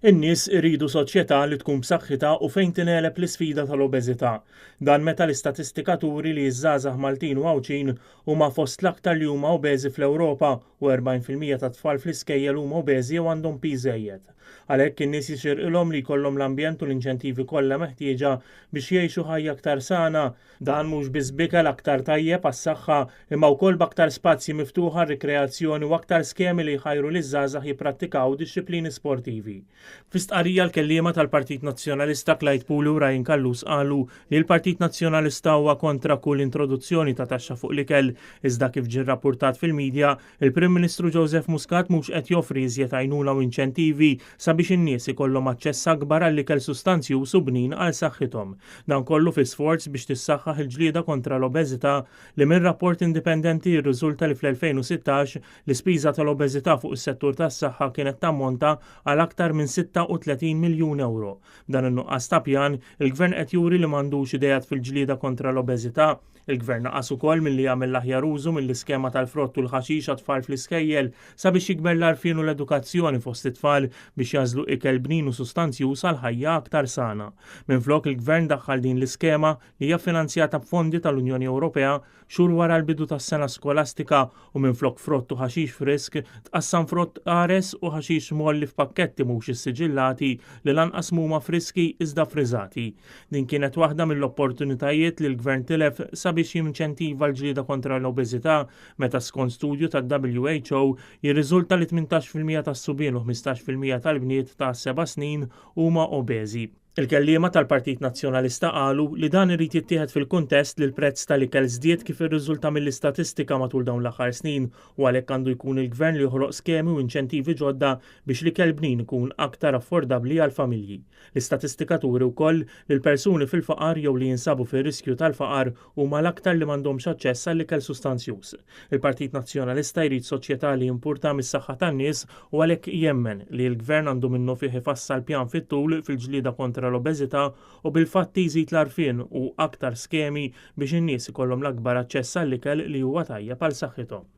In-nies iridu soċjetà li tkun b'saħħitha u fejn tingħeleb l-isfida tal-obeżità. Dan meta l-istatistika turi li ż-żgħażagħ Maltin u Għawdxin huma fost l-aktar li huma obeżi fl-Ewropa u 40% tat-tfal fl-iskejjel huma obeżi jew għandhom piż żejjed. Għalhekk in-nies jixirqilhom li jkollhom l-ambjent u l-inċentivi kollha meħtieġa biex jgħixu ħajja aktar sana. Dan mhux biss b'ikel aktar tajjeb għas-saħħa, imma wkoll b'aktar spazji miftuħa għar-rikreazzjoni u aktar skemi li jħajru liż-żgħażagħ jipprattikaw dixxiplini sportivi. Fi stqarrija l-kelliema tal-Partit Nazzjonalista Clyde Puli u Ryan Callus qalu li l-Partit Nazzjonalista huwa kontra kull introduzzjoni ta' taxxa fuq l-ikel, iżda kif ġie rrappurtat fil-media, Il-Prim Ministru Joseph Muscat mhux qed joffri iżjed għajnuna u inċentivi sabiex in-nies ikollhom aċċess akbar għall-ikel sustanzjuż u bnin għal saħħithom. Dan kollu fi sforz biex tissaħħaħ il-ġlieda kontra l-obeżità li minn rapport indipendenti jirriżulta li fl-2016 l-ispiża tal-obeżità fuq is-settur tas-saħħa kienet tammonta għal aktar minn 36 miljun ewro. B'dan in-nuqqas ta' pjan, il-Gvern qed juri li m'għandux ideat fil-ġlieda kontra l-obeżità. Il-Gvern naqas ukoll milli jagħmel l-aħjar użu mill-iskema tal-frott u l-ħaxix għat-tfal fl-iskejjel sabiex jikber l-għarfien u l-edukazzjoni fost it-tfal biex jagħżlu ikel bnin u sustanzjuż għal ħajja aktar sana. Minflok il-Gvern daħħal din l-iskema li hija ffinanzjata b'fondi tal-Unjoni Ewropea xhur wara l-bidu tas-sena skolastika u minflok frott u ħaxix frisk tqassam frott qares u ħaxix mgħolli f'pakketti mhux issiġillati li lanqas m'huma friski iżda friżati. Din kienet waħda mill-opportunitajiet li l-Gvern tilef sabiex jinċentiva l-ġlieda kontra l-obeżità meta skont studju tad-WHO jirriżulta li 18% tas-subien u 15% tal-bniet ta' seba' snin huma obeżi. Il-kelliema tal-Partit Nazzjonalista qalu li dan irid jittieħed fil-kuntest li l-prezz tal-ikel żdied kif irriżulta mill-istatistika matul dawn l-aħħar snin u għalhekk għandu jkun il-Gvern li joħloq skemi u inċentivi ġodda biex l-ikel bnin ikun aktar affordabbli għall-familji. L-istatistika turi wkoll li l-persuni fil-faqar jew li jinsabu fir-riskju tal-faqar huma l-aktar li m'għandhomx aċċess għall-ikel sustanzjuż. Il-Partit Nazzjonalista jrid soċjetà li jimpurtha mis-saħħa tan-nies u għalhekk jemmen li l-Gvern għandu minnufih ifassal pjan fit-tul fil-ġlieda kontra l-obeżità u bil-fatti jżid l-għarfien u aktar skemi biex in-nies ikollhom l-akbar aċċess għall-ikel li huwa tajjeb għal saħħithom.